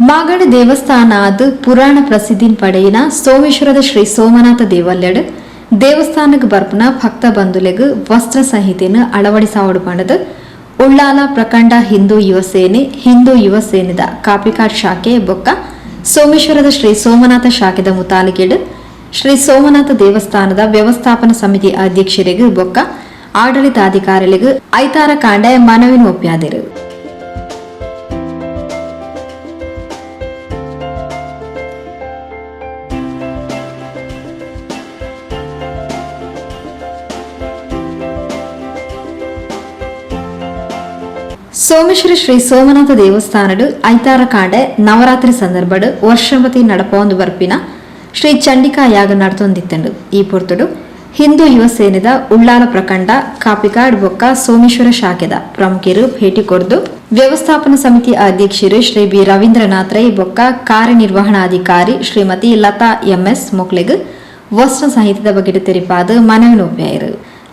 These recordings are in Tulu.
Magadi ದೇವಸ್ಥಾನ ಆದ್ ಪುರಾಣ ಪ್ರಸಿದ್ಧಿನ್ ಪಡೆಯಿನ ಸೋಮೇಶ್ವರದ ಶ್ರೀ ಸೋಮನಾಥ ದೇವಲ್ಯಡ್ ದೇವಸ್ಥಾನಕ್ಕೆ ಬರ್ಪುನ ಭಕ್ತ ಬಂಧುಲೆಗ್ ವಸ್ತ್ರ ಸಂಹಿತೆಯನ್ನು ಅಳವಡಿಸಾವಡು ಪಂಡದು ಉಳ್ಳಾಲ ಪ್ರಖಂಡ ಹಿಂದೂ ಯುವ ಸೇನೆ, ಹಿಂದೂ ಯುವ ಸೇನೆದ ಕಾಪಿಕಾಡ್ ಶಾಖೆ ಬೊಕ್ಕ ಸೋಮೇಶ್ವರದ ಶ್ರೀ ಸೋಮನಾಥ ಶಾಖೆದ ಮುತಾಲಿಕೆಡ್ ಶ್ರೀ ಸೋಮನಾಥ ದೇವಸ್ಥಾನದ ವ್ಯವಸ್ಥಾಪನಾ ಸಮಿತಿ ಅಧ್ಯಕ್ಷರಿಗೆ ಬೊಕ್ಕ ಆಡಳಿತಾಧಿಕಾರಿಗಳಿಗೆ ಐತಾರ ಕಾಂಡೆ ಮನವಿನ ಒಪ್ಪ್ಯಾದರು. ಸೋಮೇಶ್ವರ ಶ್ರೀ ಸೋಮನಾಥ ದೇವಸ್ಥಾನಡು ಐತಾರ ಕಾಂಡೆ ನವರಾತ್ರಿ ಸಂದರ್ಭಡ್ ವರ್ಷಂಪತಿ ನಡಪೊಂದು ಬರ್ಪಿನ ಶ್ರೀ ಚಂಡಿಕಾ ಯಾಗ ನಡತೊಂದಿತ್ತಂಡು. ಈ ಪೊರ್ತುಡು ಹಿಂದೂ ಯುವ ಸೇನೆದ ಉಳ್ಳಾಲ ಪ್ರಖಂಡ ಕಾಪಿಕಾಡ್ ಬೊಕ್ಕ ಸೋಮೇಶ್ವರ ಶಾಖೆದ ಪ್ರಮುಖರು ಭೇಟಿ ಕೊರ್ದು ವ್ಯವಸ್ಥಾಪನಾ ಸಮಿತಿ ಅಧ್ಯಕ್ಷರು ಶ್ರೀ ಬಿ ರವೀಂದ್ರನಾಥ್ ರೈ ಬೊಕ್ಕ ಕಾರ್ಯನಿರ್ವಹಣಾಧಿಕಾರಿ ಶ್ರೀಮತಿ ಲತಾ ಎಂಎಸ್ ಮೊಕ್ಲೆಗ್ ವಸ್ತ್ರ ಸಾಹಿತ್ಯದ ಬಗ್ಗೆ ತೆರಿಪಾದ ಮನವಿ ಒಪ್ಪಾಯರು.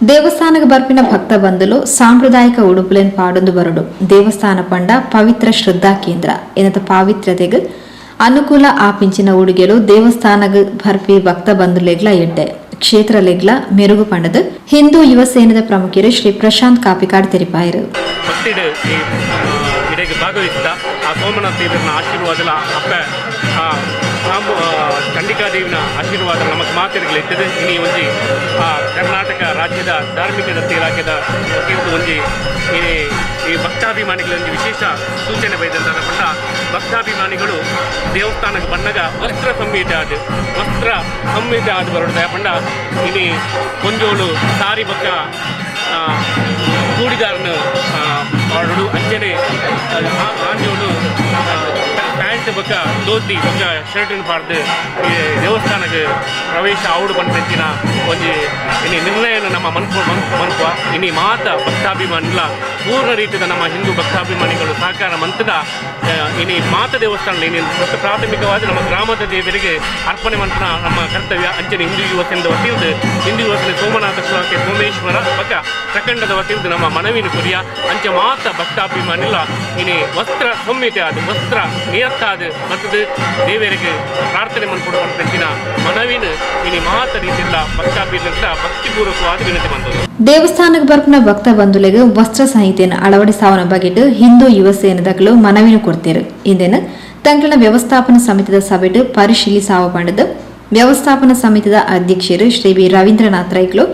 ದೇವಸ್ಥಾನಕ್ಕೆ ಬರ್ಪಿನ ಭಕ್ತ ಬಂಧುಲು ಸಾಂಪ್ರದಾಯಿಕ ಉಡುಪುಲೆನ್ ಪಾಡೊಂದು ಬರಡು. ದೇವಸ್ಥಾನ ಪಂಡ ಪವಿತ್ರ ಶ್ರದ್ಧಾ ಕೇಂದ್ರ ಎನ್ನತ ಪಾವಿತ್ರ್ಯತೆಗ್ ಅನುಕೂಲ ಆಪಿಂಚಿನ ಉಡುಗೆಲು ದೇವಸ್ಥಾನಗ್ ಭರ್ಪಿ ಭಕ್ತ ಬಂಧುಲೆಗ್ಲ ಎಡ್ಡೆ ಕ್ಷೇತ್ರಲೆಗ್ಲ ಮೆರುಗು ಪಂಡದು ಹಿಂದೂ ಯುವ ಸೇನೆದ ಪ್ರಮುಖರು ಶ್ರೀ ಪ್ರಶಾಂತ್ ಕಾಪಿಕಾಡ್ ತೆರಿಪಾಯರು. ಭಕ್ತಿಡ್ ಈ ಇಡೆಗ್ ಭಾಗವಹಿಸಿದ ಆ ಸೋಮನಾಥ ದೇವರನ ಆಶೀರ್ವಾದಲ ಅಪ್ಪ ಆ ಚಂಡಿಕಾದೇವಿನ ಆಶೀರ್ವಾದ ನಮಕ್ ಮಾತೆರ್ಗಲ ಇತ್ತದು. ಇನಿ ಒಂಜಿ ಆ ಕರ್ನಾಟಕ ರಾಜ್ಯದ ಧಾರ್ಮಿಕ ದತ್ತಿ ಇಲಾಖೆದ ವತಿಯಿಂದ ಒಂಜಿ ಈ ಈ ಭಕ್ತಾಭಿಮಾನಿಗಳ ಒಂಜಿ ವಿಶೇಷ ಸೂಚನೆ ಬೈದಂತ ಪಂಡ, ಭಕ್ತಾಭಿಮಾನಿಗಳು ದೇವಸ್ಥಾನಕ್ಕೆ ಬನ್ನಗ ವಸ್ತ್ರ ಸಂಹಿತೆ ಆದ ಬರೋದು. ಪಂಡ ಇನಿ ಒಂಜೋಳು ಸಾರಿ ಬೊಕ್ಕ ಚೂಡಿದಾರನ ಪಾಡೋಡು, ಅಂಚನೆ ಆಂಜೋಳು ಪ್ಯಾಂಟ್ ಬೊಕ್ಕ ಧೋತಿ ಬೊಕ್ಕ ಶರ್ಟ್ನ ಪಾಡ್ದು ಈ ದೇವಸ್ಥಾನಕ್ಕೆ ಪ್ರವೇಶ ಆವಡು ಪನ್ಪಂಚಿನ ಒಂಜಿ ಇನಿ ನಿರ್ಣಯನ ನಮ್ಮ ಮನ್ಪು ಮನ್ಪುವ. ಇನಿ ಮಾತ ಭಕ್ತಾಭಿಮಾನಿಗಳ ಪೂರ್ಣ ರೀತಿಯ ನಮ್ಮ ಹಿಂದೂ ಭಕ್ತಾಭಿಮಾನಿಗಳು ಸಹಕಾರ ಮಂತದ ಇನಿ ಮಾತ ದೇವಸ್ಥಾನ ಇನಿ ಪ್ರಾಥಮಿಕವಾಗಿ ನಮ್ಮ ಗ್ರಾಮದ ದೇವರಿಗೆ ಅರ್ಪಣೆ ಮಂತನ ನಮ್ಮ ಕರ್ತವ್ಯ. ಅಂಚನೆ ಹಿಂದೂ ಯುವ ಸೇನೆದ ವತಿಯಿಂದ, ಹಿಂದೂ ಯುವ ಸೇನೆ ಸೋಮನಾಥ ಶಾಖೆ ಸೋಮೇಶ್ವರ ಬೊಕ್ಕ ಪ್ರಖಂಡದ ವತಿಯಿಂದ ನಮ್ಮ ಮನವಿನ ಕುರಿಯ. ಅಂಚೆ ಮಾತ ಭಕ್ತಾಭಿಮಾನಿಲ ಇನಿ ವಸ್ತ್ರ ಸಂಹಿತೆ ಆದ ವಸ್ತ್ರ ನಿಯತ್ತಾದ ಮತ್ತು ದೇವರಿಗೆ ಪ್ರಾರ್ಥನೆ ಮನ್ಪುಡು ಪನ್ಪಂಚಿನ ಮನವಿನ ಇನಿ ಮಾತ ರೀತಿಯಿಂದ ಭಕ್ತಾಭಿಮಾನಿಗಳ ಭಕ್ತಿಪೂರ್ವಕವಾದ ವಿನಂತಿ ಬಂದದ್ದು. ದೇವಸ್ಥಾನಕ್ಕೆ ಬರ್ಪಿನ ಭಕ್ತ ಬಂಧುಲೆಗ್ ವಸ್ತ್ರ ಸಂಹಿತೆಯನ್ನು ಅಳವಡಿಸಾವನ ಬಗೆಟ್ ಹಿಂದೂ ಯುವ ಸೇನೆದಕಲು ಮನವಿನ ಕೊಡ್ತೇರು. ಇಂದೇನು ತಂಗಳನ ವ್ಯವಸ್ಥಾಪನಾ ಸಮಿತಿದ ಸಭೆಟ್ ಪರಿಶೀಲಿಸಾವ ಪಂಡದು ವ್ಯವಸ್ಥಾಪನಾ ಸಮಿತಿದ ಅಧ್ಯಕ್ಷರು ಶ್ರೀ ಬಿ ರವೀಂದ್ರನಾಥ್ ರೈಕ್ಲು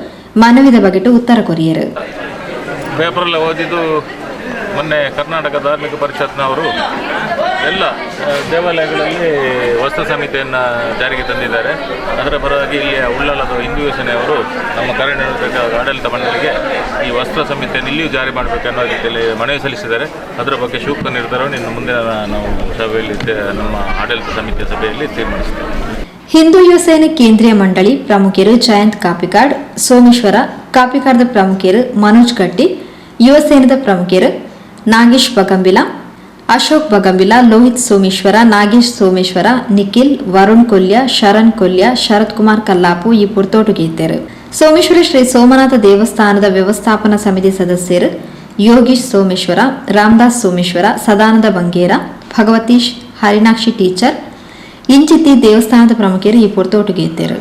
ಮನವಿದ ಬಗೆಟ್ ಉತ್ತರ ಕೊರಿಯರು. ಪೇಪರಲ್ಲಿ ಓದಿದ್ದು, ಮೊನ್ನೆ ಕರ್ನಾಟಕ ಧಾರ್ಮಿಕ ಪರಿಷತ್ನವರು ಎಲ್ಲ ದೇವಾಲಯಗಳಲ್ಲಿ ವಸ್ತ್ರ ಸಂಹಿತೆಯನ್ನು ಜಾರಿಗೆ ತಂದಿದ್ದಾರೆ. ಅದರ ಪರವಾಗಿ ಇಲ್ಲಿಯ ಉಳ್ಳಾಲದ ಹಿಂದೂ ಸೇನೆಯವರು ನಮ್ಮ ಕಾರ್ಯನಿರ್ವಾಹಕ ಆಡಳಿತ ಮಂಡಳಿಗೆ ಈ ವಸ್ತ್ರ ಸಂಹಿತೆಯನ್ನು ಇಲ್ಲಿಯೂ ಜಾರಿ ಮಾಡಬೇಕನ್ನೋ ರೀತಿಯಲ್ಲಿ ಮನವಿ ಸಲ್ಲಿಸಿದ್ದಾರೆ. ಅದರ ಬಗ್ಗೆ ಸೂಕ್ತ ನಿರ್ಧಾರವನ್ನು ಇನ್ನು ಮುಂದಿನ ನಾವು ಸಭೆಯಲ್ಲಿ ನಮ್ಮ ಆಡಳಿತ ಸಮಿತಿಯ ಸಭೆಯಲ್ಲಿ ತೀರ್ಮಾನಿಸ್ತೇವೆ. ಹಿಂದೂ ಯುವ ಸೇನೆ ಕೇಂದ್ರೀಯ ಮಂಡಳಿ ಪ್ರಮುಖರು ಜಯಂತ್ ಕಾಪಿಕಾಡ್, ಸೋಮೇಶ್ವರ ಕಾಪಿಕಾಡ್ದ ಪ್ರಮುಖರು ಮನೋಜ್ ಕಟ್ಟಿ, ಯುವ ಸೇನೆದ ಪ್ರಮುಖರು ನಾಗೇಶ್ ಬಗಂಬಿಲ, ಅಶೋಕ್ ಬಗಂಬಿಲ, ಲೋಹಿತ್ ಸೋಮೇಶ್ವರ, ನಾಗೇಶ್ ಸೋಮೇಶ್ವರ, ನಿಖಿಲ್, ವರುಣ್ ಕೊಲ್ಯ, ಶರಣ್ ಕೊಲ್ಯ, ಶರತ್ ಕುಮಾರ್ ಕಲ್ಲಾಪು ಈ ಪುರ್ತೋಟುಗೆ ಇದ್ದರು. ಸೋಮೇಶ್ವರ ಶ್ರೀ ಸೋಮನಾಥ ದೇವಸ್ಥಾನದ ವ್ಯವಸ್ಥಾಪನಾ ಸಮಿತಿ ಸದಸ್ಯರು ಯೋಗೀಶ್ ಸೋಮೇಶ್ವರ, ರಾಮದಾಸ್ ಸೋಮೇಶ್ವರ, ಸದಾನಂದ ಬಂಗೇರ, ಭಗವತೀಶ್, ಹರಿನಾಕ್ಷಿ ಟೀಚರ್ ಇಂಚಿತ್ತಿ ದೇವಸ್ಥಾನದ ಪ್ರಮುಖರು ಈ ಪುರ್ತೋಟುಗೆ ಇದ್ದರು.